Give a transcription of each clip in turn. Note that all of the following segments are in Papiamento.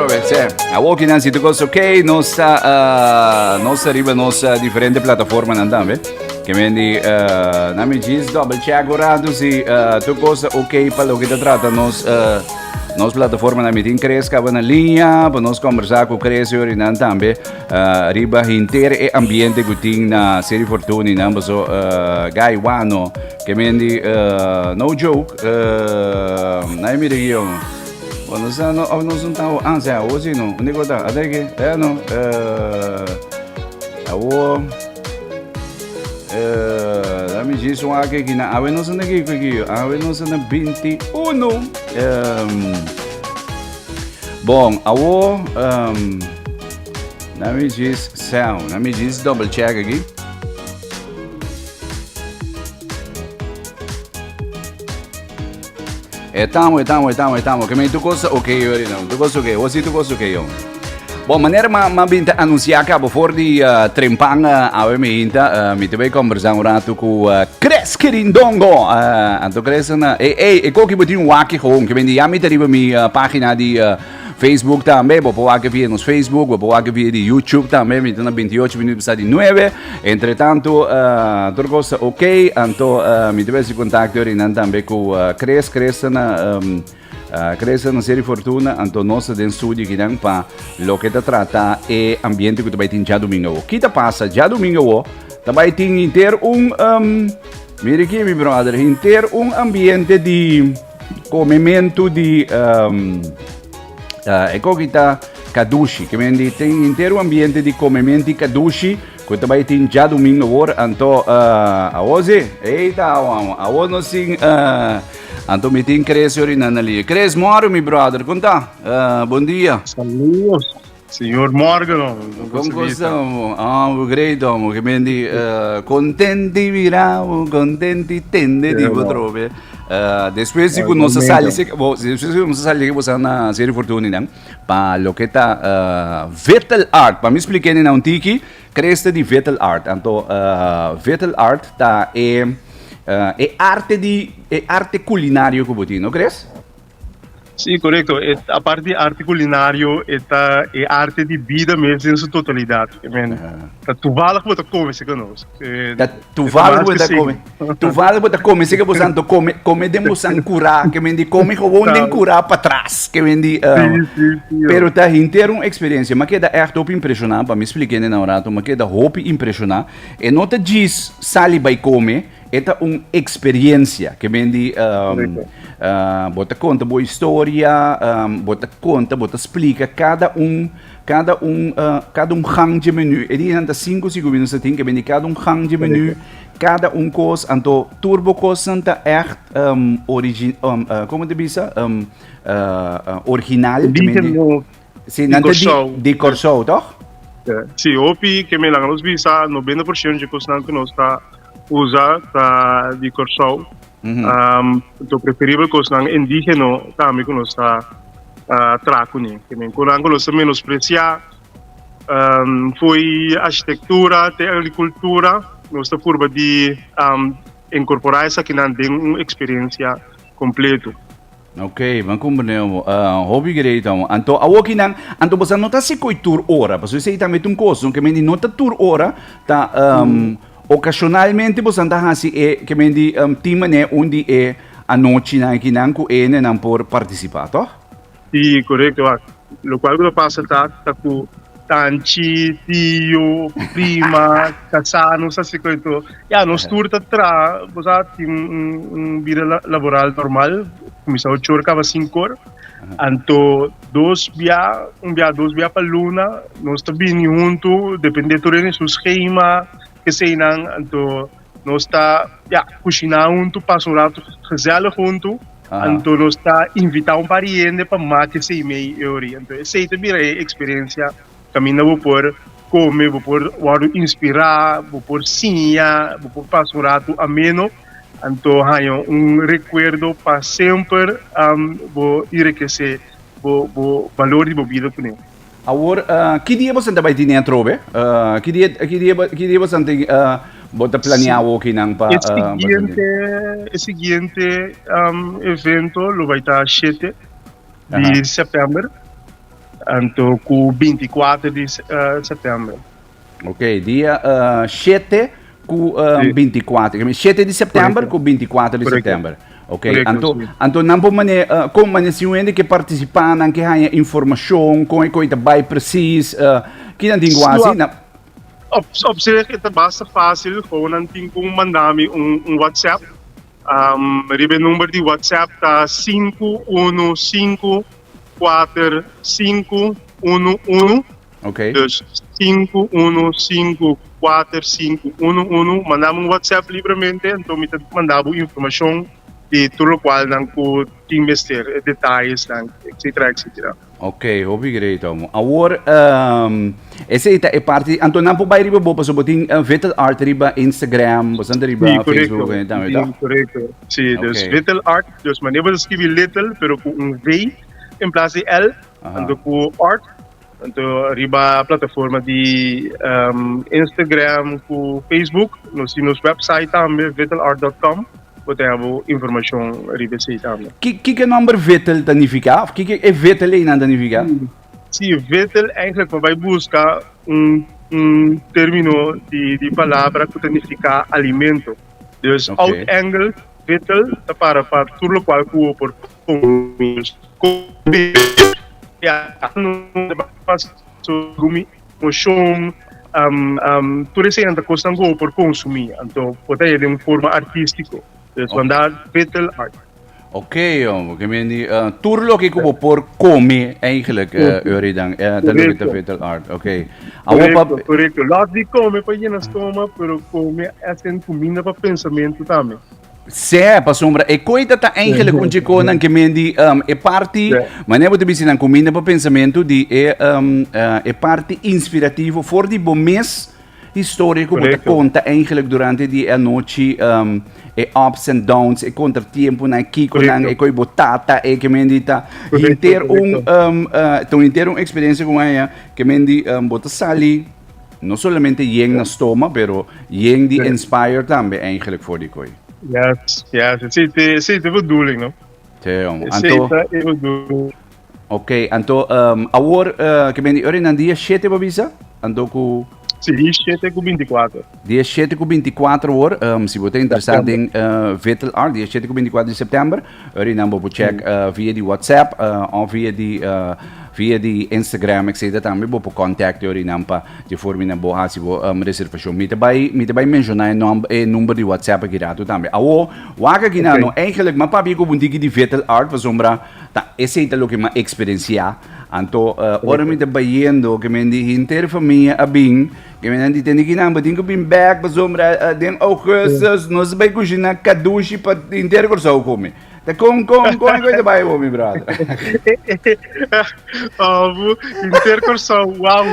trobe. Sí. Awor ki nan si tu kos ok, nos ta uh, nos ta riba nos uh, diferente plataformanan tambe. Ke men di uh, na mi djis double check un rato si uh, tu kos ta ok pa loke ta trata nos uh, nos plataformanan. Mi tin Chris kaba na liña pa nos conversa ku Chris y nan tambe uh, riba hinter e ambiente ku tin na Seri Fortuna y nan paso uh, guy wano. Ke men di uh, no joke uh, na mi region. Bueno, sa no, of nos un tao ah, sa awo si no. Unda ko ta? Ata ke? Eh no. Eh awo eh dami djis un ake ki na awe nos na kiko ki. Awe nos na 21. Um, bon, awo um, dami djis sound. Dami djis double check aki. Estamos, estamos, estamos, estamos. Que me tu cosa ok, ahorita. Tu cosa ok. O si tu cosa ok, yo. Bon, manera ma, ma binta anunciar acá voor die uh, trempan uh, awe me inta, uh, mi te voy conversar un rato cu uh, Chris Kirindongo. Uh, anto Chris na, ey, ey, e koki botin waki gewoon. Que ben di yami te riba mi uh, pagina di uh, Facebook tambe, bo por wak via nos Facebook, bo por wak via di YouTube tambe, mi ta na 28 minuut pasa di 9. Entre tanto, uh, tur kos ta ok, anto uh, mi ta besi contacto orinan tambe ku uh, Chris, Chris ta na um, uh, Chris ta na Seri Fortuna, anto nos ta den studio kinan pa loke ta trata e ambiente ku ta bai tin djadomingo awo. Ki ta pasa djadomingo awo? Ta bai tin hinter un um, mira aki mi brother, hinter un ambiente di Komementu di um, uh, e koki ta kadushi. Ke men di tin entero ambiente di komementu di kadushi ku ta bai tin djadumingo awor anto uh, awor si eita awamo awor nos tin uh, anto mi tin Chris ori na na Chris moro mi brother konta uh, bon dia. Saludos. Señor Morgan, Con cosa, ah, great, amo, che mendi uh, contenti viravo, contenti tende di potrove. Uh, después si nos sali, se, bo, después si nos sali que na serie Fortuna, né? Pa lo que ta uh, Vettel Art, pa mi expliqué na un tiki, creste di Vettel Art. Anto uh, Vettel Art ta e uh, e arte di e arte culinario que botin, no crees? Sí, korekto. E aparte di arte kulinario, e ta e arte di bida mes den su totalidat. I mean, ta toevallig bo ta kome seka nos. Ta toevallig bo ta kome. Toevallig bo ta kome seka bo santo kome, kome den bo san kurá. Ke men di kome gewoon den kurá patras. Ke men di, um, pero ta henter un eksperensia. Ma keda ègt hopi impreshoná, pa mi splika hende na un rato, ma keda hopi impreshoná. E no ta djis sali bai kome, E ta un experiencia ke men di bo ta konta bo historia, bo ta konta, bo ta splika kada un kada un kada un gang dje menu. E dianan ta sinku sinku minuut sa tin ke men di kada un gang dje menu, kada un kos, anto tur bo kosnan ta ègt origi komo ta bisa original. Si, nan ta di di Kòrsou, tòg? Si, hopi ke men laga nos bisa 90% dje kosnan ku nos ta usa ta di Kòrsou. Anto preferibel kosnan indígeno tambe ku nos ta traha kuné. Ke men konan ku nos ta menospresiá fo'i arkitektura te agrikultura nos ta purba di inkorporá esakinan den un eksperensia kompleto. Ok, ban comprende amo. Uh, hopi great amo. Anto awoki nan, anto bosa no ta si koi tur ora, paso esei tambe ta un kos, no? Ke men di no ta tur ora, ta um, ocasionalmente bosa ta hasi e, ke men di um, tin mane un di e anochinan aki nan ku ene nan por participa, toch? Sí, korekto. Wak, lokual ku ta pasa ta, ta ku tanchi, tio, prima, kasá, nos ta hasi koi tur. Ya, nos tur ta traha, bo sa, tin un, un bida laboral normal, kuminsá ocho or kaba sinku or. Anto dos bia, un bia, dos bia pa luna, nos ta bini huntu, depende tur hende su schema, keseinan, anto nos ta, ya, kushiná huntu, pasa un rato gezellig huntu, anto nos ta invitá un par di hende pa mati esei mei e ori. Anto esei ta bira e eksperensia Kaminda bo por kome, bo por wòrdu inspirá, bo por siña, bo por pasa un ratu ameno, anto haña un rekuerdo pa semper bo enrikesé bo bo balor di bo bida kuné. Awor, ki dia boso ta bai tene atrobe? Ki dia ki dia ki dia boso tin bo ta planeá awokinan pa E siguiente e siguiente evento lo bai ta shete di sèptèmber. Anto ku 24 di sèptèmber. Ok, dia 7 ku 24. 7 di sèptèmber ku 24 di sèptèmber. Ok, anto, anto nan por mane, kon mane si un hende ke partisipá, nan ke haña informashon, kon e koi ta bai presis, ki nan tin ku hasi? Op, op zich e ta basta fásil, gewoon nan tin ku manda mi un, un WhatsApp. Riba e number di WhatsApp ta 515 4 5 1 1. Ok. Dus 5 1 5 4 5 1 1. Manda mi un WhatsApp libremente, anto mi ta manda bo informashon di tur lokual nan ku tin mester, e detayesnan, etcetera, etcetera. Ok, hopi great homo. Awor, um, esei ta e parti, anto nan por bai riba bo pasobra bo tin uh, Vittel Art riba Instagram, bo santa riba Sí, correcto. Facebook en tambe, Sí, toch? correcto. Sí, dus Ok. Vittel Art, dus manera bo ta skibi little, pero ku un V in plaats di L, Aha. anto ku art, anto riba plataforma di um, Instagram ku Facebook, nos tin nos website tambe, vittelart.com. Bo ta habo informashon riba esei tambe. Kiko e nòmber Vettel ta nifiká? Òf kiko e Vettel einan ta nifiká? Sí, Vettel eigenlijk bo bai buska un un término di di palabra ku ta nifiká alimento. Dus Ok. oud Engels Vettel ta para pa tur lokual ku bo por kome. Dus kome ya gumi Emoshon, tur eseinan ta kosnan ku bo por konsumí, anto bo ta hei den un forma artístiko. Dus bandá Vittel Art. Ok, hombre, ke men di tur loke ku bo por kome eigenlijk, Euridan, ta loke ta Vittel Art. Ok. Korekto, korekto. Lòs di kome pa yena stoma, pero kome as in kuminda pa pensamentu tambe. Sè, pasobra e koita ta eigenlijk un dje ke men di um, e parti, manera bo ta bisa nan kuminda pa pensamentu di e, um, uh, e parti inspirativo for di bo mes historia ku bo ta konta eigenlijk durante di e anochi, um, e ups and downs, e contratiemponan, e kikonan, e koi bo tata, e ke men di ta hinter un, um, uh, ta un hinter un experiencia ku maya, ke men di um, bo ta sali No solamente yen na stoma, pero yen di inspire tambe eigenlijk voor die kooi. Yes, yes. Esei te, esei te bedoeling, no? Te, om. Esei Anto, ta e bedoeling. oké, anto, um, awor, uh, ke ben di ori nan dia 7 bo bisa? Anto ku Sí, di 7 ku 24. dia 7 ku 24 hoor, um, si bo ta interesado den uh, Vittel Art, dia 7 ku 24 di september, ori nan bo por check uh, via di WhatsApp uh, of via di uh, Via di Instagram etcetera tambe bo por contact yori nan pa di forma nan bo haci bo reservacion. Mi ta bay mi ta bay menciona e nomber e number di WhatsApp aki rato tambe. Awo wak aki nan no eigenlijk m'a papia cu un tiki di Vittel Art pasobra ta esey ta loke m'a experiencia. Anto ora mi ta bayendo ke men di henter famia a bin ke men nan di tende kinan bo tin cu bin bek pasobra den augustus nos ta bay cushina kadushi pa henter Corsou come. Ta kon kon kon kon te bai bo mi brother. Oh, inter Kòrsou, wow.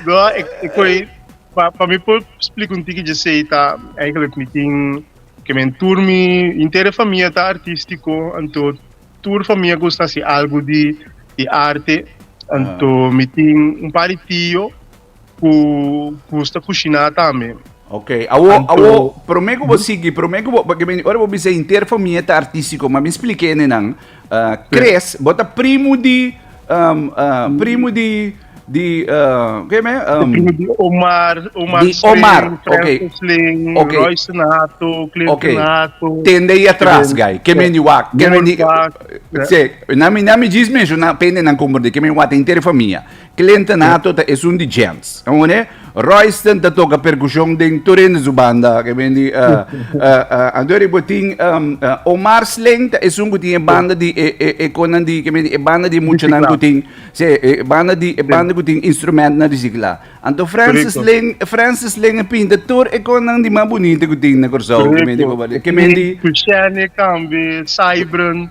No, ik, ik koi, pa, pa mi por splika un tiki djesei ta eigenlijk mi tin ke men tur mi intere famia ta artístiko, anto tur famia gusta hasi algu di di arte, anto mi tin un par di tio ku gusta kushiná tambe. Ok, awo, Anto, awo, promé ku bo sigui, promé ku bo, porque mi, ora bo bisa henter famia ta artístiko, ma mi spliké nenan, uh, Chris, bo ta primo di, um, uh, primo di, di, uh, ke me? Um, primo di Omar, Omar di Sling, Omar, ok. Francis Sling, Ok. Royce Nato, Clinton Ok. Nato. Tende ahí atrás, guy. Ke men di wak, ke men di, Noord Se, nami, nami djis menshoná, pende nan komprendé, ke men wak ta henter famia. Clinton Hato ta esun di gents. Awor, Royston ta toka perkushon den tur hende su banda. Ke men di, uh, uh, uh, anto riba tin um, uh, Omar Sling ta esun ku tin e banda di e, e, e konan di, ke men di, e banda di muchanan ku tin, se, e banda di, e banda ku tin instrument na resikla. Anto Francis Sling, Francis Sling a pinta tur e konan di mas bunita ku tin na Kòrsou. Ke men di, ke men di, Kushane tambe, Cybran.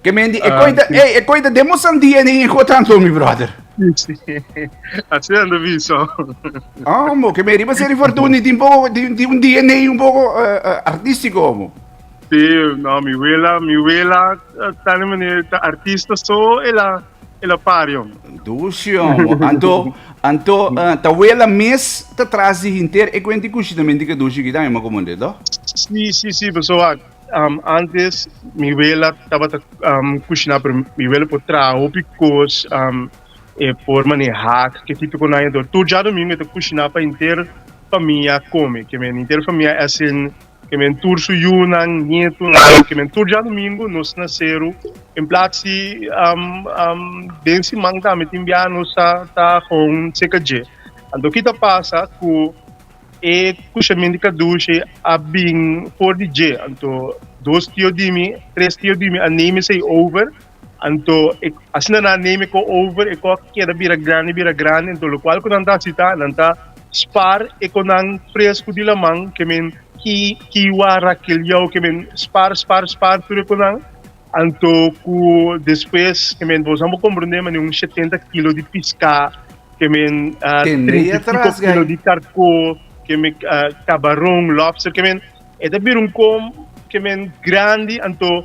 Ke men di, e koi ta, ey, e koi ta den mosan DNA en go tanto, mi brother. Sí, así ando viso. Ah, mo, ke men riba seri Fortuny tin poco, tin, tin un DNA un poco uh, uh, artístico, mo. Sí, no, mi wela, mi wela, ta manera, ta artista so, ela, ela pario. Dushi, mo. Anto, anto, uh, ta wela mes ta tras di hinter e kuenti kushinamento ke dushi kita, mi ma komende, to? Sí, sí, sí, pasobra. Antes mi wela tabata kushiná pero mi wela por traha hopi kos e por manehá ke tipo nan anto tur djadumingu e ta kushiná pa henter famia kome ke men henter famia as in ke men tur su yunan nietunan ke men tur djadumingu nos na seru en plats di den siman tambe tin bia nos ta ta gewoon seka dje anto ki ta pasa ku E kushamen di kadushi a bin for di dje, anto dos tio di mi, tres tio di mi a neem esei over, anto e asina nan a neem e ko over, e ko a keda bira grandi, bira grandi, anto lokual ku nan ta hasi ta, nan ta spar e konan fresku di laman, ke men ki kiwa, rakeliou, ke men spar, spar, spar tur e konan, anto ku despues, ke men boso a por komprende manera un shetenta kilo di piská. Ke men 35 kilo di karkó, ke men kabaron, lobster, ke men e ta bira un kom ke men grandi, anto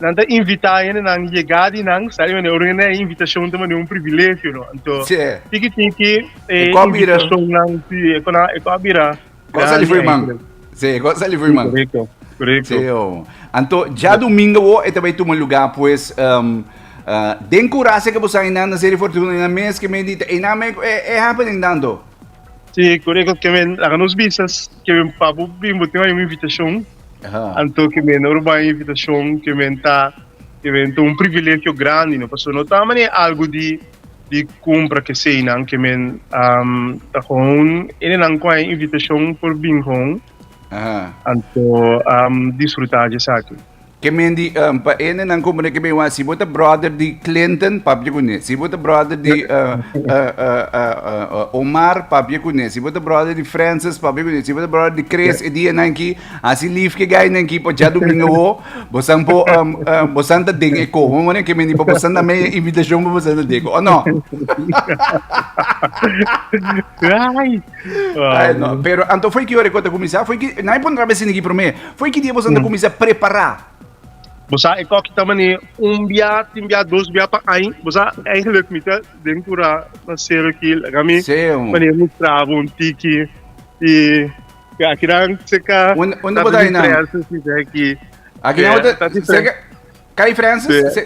nan ta invitá hendenan yegá di nan, sa di manera ora hende haña invitashon ta manera un privilegio no, anto tiki tiki e invitashonnan si e ko a bira grandi eigenlijk. Si, e ko a sali for man. Korekto, korekto. Si, oh. Anto djadumingo wo e ta bai tuma lugá pues Den Curaçao ke bo sa einan na Serie Fortuna einan mes ke men di ta einan me e happening tanto. Si, korekto ke men laga nos bisa ke men pa bo bin bo tin un invitashon. Anto ke men ora bo haña invitashon ke men ta ke men ta un privilegio grandi no pasobra no ta manera algu di di kumpra keseinan ke men ta gewoon enenan ku haña invitashon por bin gewoon anto disfruta di esaki. Ke men di pa ene nan komprende ke men wak si bo ta brother di Clinton papia kuné si bo ta brother di Omar papia kuné si bo ta brother di Francis papia kuné si bo ta brother di Chris e dia nan ki hasi lief ke guy nan ki pa djadumingo ho bosan por bosan ta den e koho mane ke men di pa bosan ta me invitashon pa bosan ta den o no Ai Ai no pero anto foi ki ora ku ta kuminsá foi ki nan e pon trabes esaki promé. Foi ki dia boso ta kuminsá prepará? Bo sa e koki ta manera un bia, tin bia, dos bia pa aña. Bo sa eigenlijk mi ta den kura na sero aki. Laga mi manera mustra bo un tiki di aki nan seka Unda bo ta einan? Francis mi ta aki. Aki nan bo ta seka Kai Francis?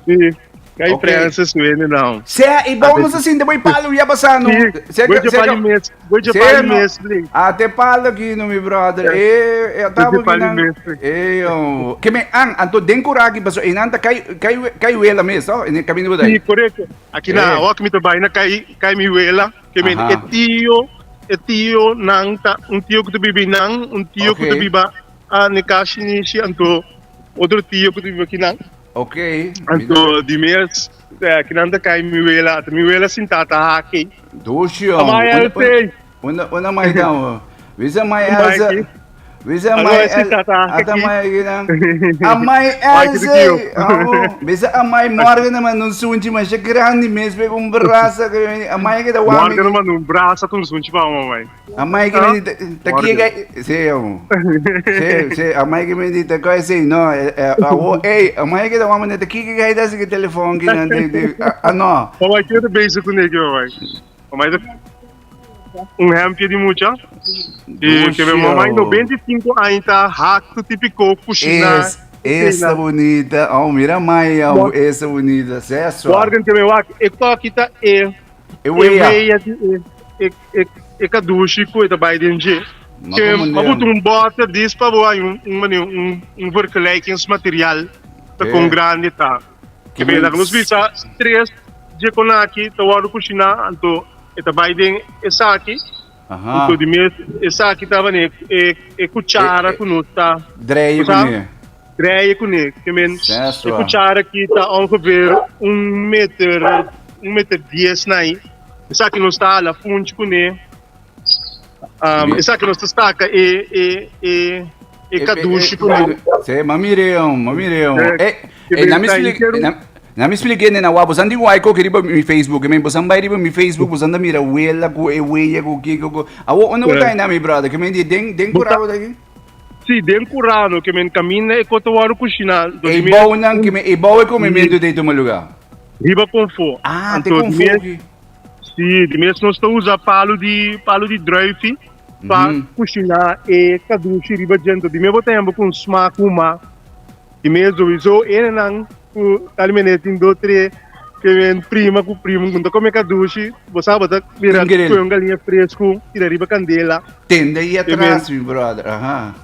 Si. Kai Francis wende nan. Sea e bou no sa sinti boi palo ya pasando. Si, boi je pali mes, boi je pali mes blin. A te palo ki no mi brother. E e tabo ki nan. E oh. Ke me an anto den kuraki paso e nan ta kai kai kai wela mes to en camino bodai. Si, correcto. Aki na awor mi ta bai na kai kai mi wela. Ke men e tio e tio nan ta un tio ku ta biba nan, un tio ku ta biba a Nekashi Nishi anto otro tio ku ta biba kinan. Ok. Anto di mes kinan ta kai mi wela, ata mi wela sintá ta haki. Dushi om. Amai Elsa. Unda unda mai ta o. Wisa mai Elsa. Wisa mai Elsa. Ata mai kinan. Amai Elsa. Wisa amai morgen na man un sunchi ma she grandi mes pe un brasa. Amai ke ta wami. Morgen na man un brasa un sunchi pa mamai. Amai que me di ta ki ga sí amo. Sí, sí, amai que me di ta ko sí, no, awo ey, amai que ta wama ta ki ga ida que telefon ki nan de de ah no. Mamai ke ta bezig ku neke mamai. Mamai ta un hempje di mucha. Di ke mamai 95 aña ta hakto tipiko kushina. Es, esta bonita. Oh, mira mai, oh, esta bonita. Seso. Morgen ke me wak e toki ta e E wea. E wea e e e kadushi ku e ta bai den dje. Ke ma buta un bòter dis pa bo haña un un manera un un vergelijkingsmateriaal ta kon grandi ta. Ke beda ku nos bisa tres dje konaki ta wòrdu kushiná anto e ta bai den esaki anto di mes esaki ta manera e e kuchara ku nos ta Dreie kuné. Dreie kuné. Ke men e kuchara aki ta ongeveer un meter un meter dies na ei. Esaki nos ta hala funchi kuné. Esaki nos ta saka e e e e kadushi kuné. Sí, ma mire on, ma mire on. Eh, eh, na mi explica, na mi explica na wa, bosan di wai ko riba mi Facebook, men bosan bai riba mi Facebook, bosan da mira wela ku e weya ku kiko ku. Awo ono bo ta na mi brother, ke men di den den kurabo ta ki? Sí, den kurano ke men kaminda e ko ta wòrdu kushiná. E bounan ke men e bou e komementu ta tuma lugá. Riba konfó. Ah, te konfó ki. Sí, di mes nos ta usa palu di palu di druifi. pa kushiná e kadushi riba djento. Di me bo ta hembo ku un smak huma. Di me sowieso enenan ku tal mene tin do tre ke men prima ku primo ku ta kome kadushi, bo sa bo ta mira Increíble. koe un galiña fresku tira riba kandela. Tende ahí Ke men atrás, mi brother. Aha.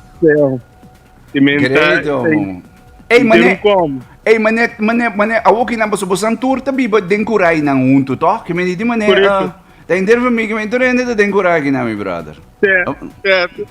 Di men ta Great, homo. Ey, Henter mané, un kom. ey, mané, mané, mané, awo ki nan paso bosan tur ta biba den kurai nan huntu, toch? Ke men di mané, Correcto. ta henter famia, ke men tur hende ta den kurai ki nan, mi brother. Te, te.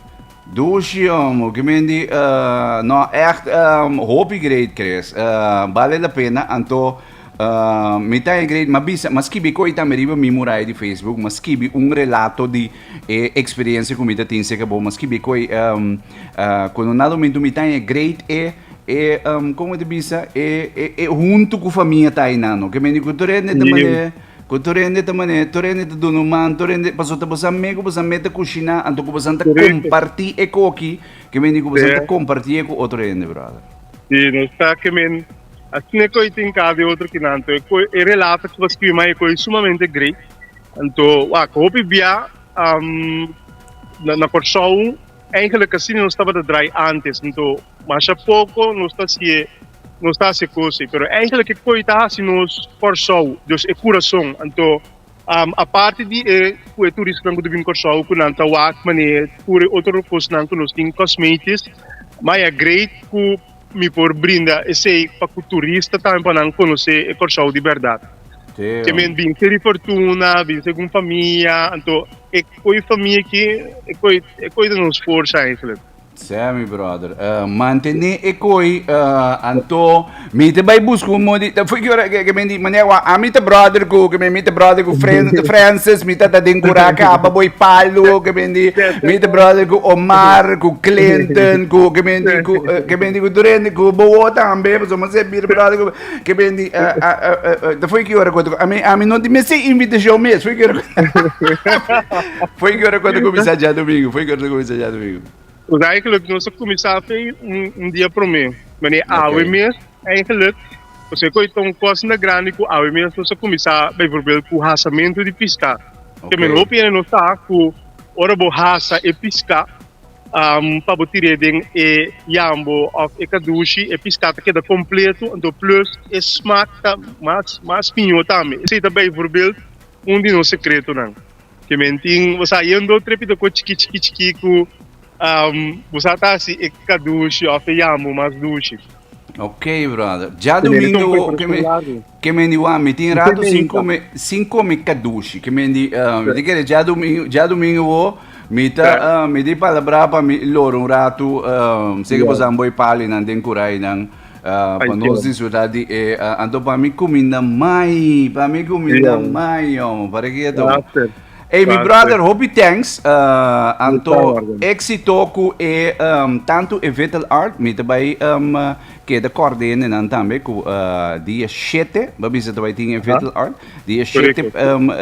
Dushi, homo, ke men di, no, echt, hopi great, Chris. Bale la pena, anto, Mi ta e great, m'a bisa, m'a skibi koe tambe riba mi muraya di Facebook, m'a skibi un relato di e experiencia ku mi ta tin serka bo, m'a skibi koe ku no nada momento mi ta e great e e komo ta bisa e e e huntu ku famia ta einan no, ke mende ku tur hende ta mane ku tur hende ta mane tur hende ta duna un man, tur hende pasobra ta boso amigo boso a mete kushiná anto ku boso ta kompartí e koki, ke mende ku boso ta kompartí e ku otro hende brother. Si, nos ta ke men. Asina e koe tin cada e otro kinan. Anto e koe, e relato ku bo a scribi mai e koe sumamente great. Anto wak hopi bia na na Kòrsou eigenlijk asina nos tabata drai antes. Anto masha poko nos ta hasié nos ta hasi e kos ei. Pero eigenlijk e koe ta hasi nos Kòrsou, dus e kurason. Anto aparte di e ku e turistanan ku ta bin Kòrsou ku nan ta wak manera tur e otro kosnan ku nos tin kosmetis, mai a great ku. Mi por brinda esei pa ku turista tambe pa nan konosé e Kòrsou di bèrdat. Ke men bin ser di fortuna, bin segun famia, anto e koi famia aki, e koi e koi ta nos forsa eigenlijk. Sè mi brother, mantené e koi, anto mi ta bai buska un modi, ta fo'i ki ora ke men di, manera wak ami ta brother ku, ke men mi ta brother ku Francis, mi ta ta den kura kaba boi palu, ke men di, Mi ta brother ku Omar, ku Clinton, ku ke men di ku ke men di ku tur hende ku bowo tambe, pasobra mi a bira brother ku ke men di ta foi ki ora ku ami ami no tin mester invitashon mes, foi ki ora foi ki ora ku ta kuminsá djadumingu, foi ki ora ta kuminsá djadumingu. Pues eigenlijk nos a kuminsá fe un dia promé, manera awe mes eigenlijk pasobra ku ta un kos na grandi ku awe mes nos a kuminsá bijvoorbeeld ku hasamentu di piská. Ke men hopi hende no sa ku ora bo hasa e piská pa bo tir'é den e yambo òf e kadushi, e piská ta keda kompleto, anto plus e smak ta mas mas mihó tambe. Esei ta bijvoorbeeld un di nos sekretonan. Ke men tin, bo sa yendo trepito ku chiki chiki chiki ku bo sa ta hasi e kadushi òf e yambo mas dushi. Ok, brother. Djadumingu ke men Ke men di wan, mi tin rato sin come, sin come kadushi. Ke men di, mi ta kere djadumingu, djadumingu wo, mi ta, mi di palabra pa mi lora un rato, sé ke boso boy pali nan den kurai nan, pa nos disfruta di e, anto pa mi kuminda mai, pa mi kuminda mai, yomo, para keto. Ey, mi brother, hopi thanks. Anto éxito ku e tantu e Vital Art, mi ta bai Keda kòrda hendenan tambe ku dia shete, bo a bisa ta bai tin e Vittle Art, dia shete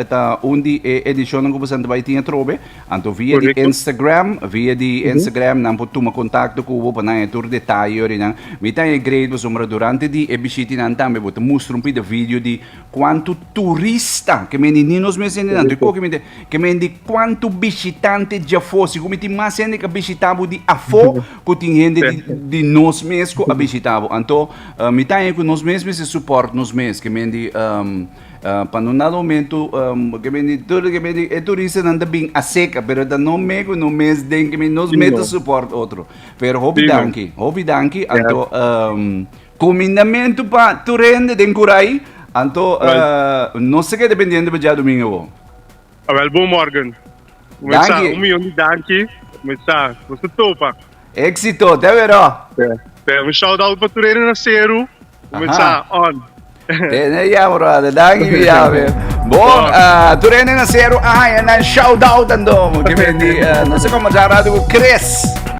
ta un di e edishonnan ku boso ta bai tin atrobe. Anto via di Instagram, via di Instagram nan por tuma kontakto ku bo pa nan e tur detaye orinan. Mi ta e great pasobra durante di e bishitinan tambe bo ta mustra un pida video di kuantu turista, ke men di ni nos mes hendenan, tur koke mi ta. Ke men di kuantu bishitante djafó, sigur mi tin mas hende ku a bishitá bo di afó ku tin hende di di nos mes ku a bishitá bo. Anto mi ta haña ku nos mes mester supòrt nos mes. Ke men di pa no nada momento ke men di tur ke men di e turistanan ta bin aseka pero ta no me ku no mes den ke men nos mes ta supòrt otro. Pero hopi danki, hopi danki. Anto kumindamentu pa tur hende den Kurai. Anto nos ta keda pendiente pa djadumingu awor. Awel, bon morgen. Danki. Un miyon di danki. Mesa, nos ta topa. Éxito, te wero. Te, un shout out pa tur hende na Seru. Mesa, on. Te ne ya, brother. Danki, mi ame. Bon, tur hende na Seru, ah, en dan shout out ando. Que me di, no sé cómo ya rato, Chris.